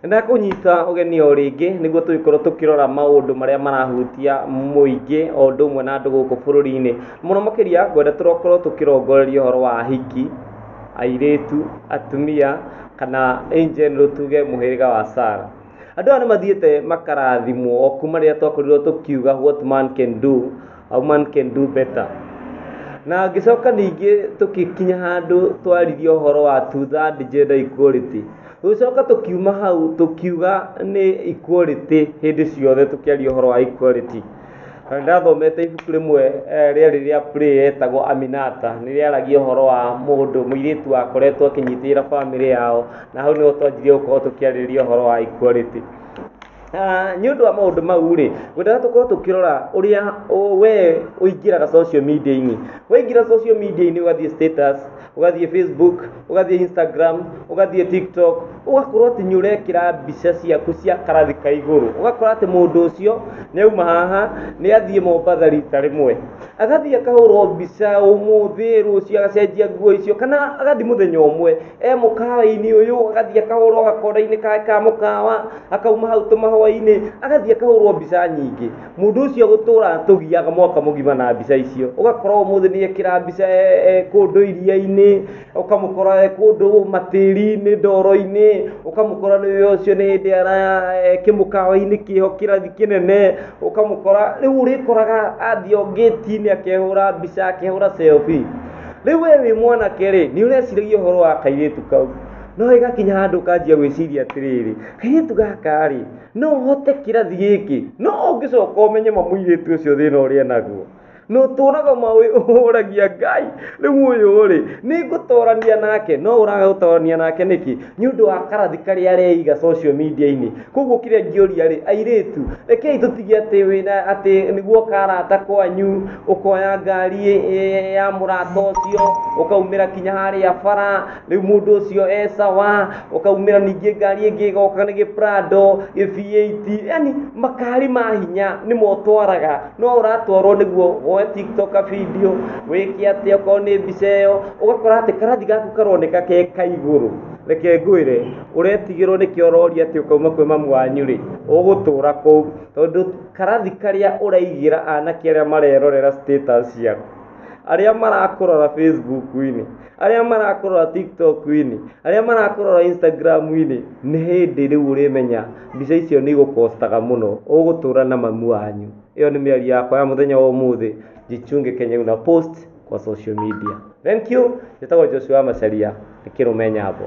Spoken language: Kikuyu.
Nĩndakũnyita ũgeni o rĩngĩ nĩguo tũgĩkorwo tũkĩrora maũndũ marĩa marahutia mũingĩ o ũndũ ũmwe na andũ gũkũ bũrũri-inĩ. Mũno makĩria ngwenda tũkorwo tũkĩrongoreria ũhoro wa ahiki, airĩtu, atumia kana in general tuge mũhĩrĩga wa Sarah. Andũ aya nĩ mathiĩte makarathimwo o kuma rĩrĩa twakorirwo tũkiuga what man can do, a woman can do better. Na ngĩcoka ningĩ tũgĩkinya handũ twaririe ũhoro wa two third gender equality. Tũgĩcoka tũkiuma hau tũkiuga nĩ equality hĩndĩ ciothe tũkĩaria ũhoro wa equality. Na nĩndathomete ibuku rĩmwe rĩarĩ rĩa play yetagwo Aminata, nĩ rĩaragia ũhoro wa mũndũ mũirĩtu wakoretwo akĩnyitĩrĩra bamĩrĩ yao, na hau nĩho twanjirie gũkorwo tũkĩarĩrĩria ũhoro wa equality. Nĩ ũndũ wa maũndũ mau rĩ, ngwendaga tũkorwo tũkĩrora ũrĩa we ũingĩraga social media-inĩ. Waingĩra social media-inĩ ũgathiĩ status, ũgathiĩ Facebook, ũgathiĩ Instagram, ũgathiĩ TikTok, ũgakorwo atĩ nĩ ũrekĩra mbica ciaku cia karathi ka igũrũ. Ũgakora atĩ mũndũ ũcio nĩ auma haha, nĩ athiĩ Mombatha rita rĩmwe. Agathiĩ akahũrwo mbica ũmũthĩ, rũciũ agacenjia nguo icio, kana agathiĩ mũthenya ũmwe, e mũkawa-inĩ ũyũ, agathiĩ akahũrwo gakona-inĩ kake ka mũkawa, akauma hau tũmahũa-inĩ, agathiĩ akahũrwo mbica nyingĩ. Mũndũ ũcio gũtũra atũgiaga mwaka mũgima na mbica icio. Ũgakora ũmũthĩ nĩ ekĩra mbica e kũndũ iria-inĩ, ũkamũkora e kũndũ matĩri-inĩ, ndoro-inĩ, ũkamũkora nĩ ũcio nĩ hĩndĩ e kĩmũkawa-inĩ kĩho kĩrathi kĩnene, ũkamũkora, rĩu ũrĩkoraga athiĩ o ngĩti-inĩ akehũra mbica, akehũra selfie. Rĩu we wĩ mwanake rĩ, nĩ ũreciragia ũhoro wa kairĩtu kau, no ĩgakinya handũ ũkanjia gwĩciria atĩrĩrĩ, kairĩtu gaka rĩ, no hote kĩrathi gĩkĩ? No ũngĩcoka ũmenye ma mũirĩtu ũcio thĩna ũrĩa enaguo. Na ũtũraga ma ũragia Ngai, rĩu ũyũ rĩ, nĩ ngũtorania nake, no ũraga gũtorania nake nĩkĩ? Nĩ ũndũ wa karathi karĩa areiga social media-inĩ. Koguo kĩrĩa ingĩũria rĩ, airĩtu, rekei tũtige atĩ wĩna atĩ nĩguo karata kwanyu, ũkoya ngari ya mũrata ũcio, ũkaumĩra kinya harĩa bara, rĩu mũndũ ũcio e sawa, ũkaumĩra ningĩ ngari ĩngĩ ĩgoka nĩ gĩ Prado, gĩ V8, yani makari ma hinya nĩmo ũtwaraga, no ũratwarwo nĩguo woe TikTok video, wĩke atĩa okorwo nĩ mbica ĩyo, ũgakora atĩ karathi gaku karoneka ke ka igũrũ. Reke ngwĩre, ũretigĩrwo nĩkĩo ũroria atĩ ũkauma kwĩ mamu wanyu rĩ, ũgũtũra kũu, tondũ karathi karĩa ũraigĩra anake arĩa marerorera status ciaku, arĩa marakũrora Facebook-inĩ, arĩa marakũrora TikTok-inĩ, arĩa marakũrora Instagram-inĩ, nĩ hĩndĩ rĩu ũrĩmenya mbica icio nĩ igũkostaga mũno, ũgũtũra na mamu wanyu. Ĩyo nĩ mĩario yakwa ya mũthenya wa ũmũthĩ, jichunge kenye una post kwa social media. Thank you. Njĩtagwo Joshua Macharia, nĩ Kĩrũme Nyambo.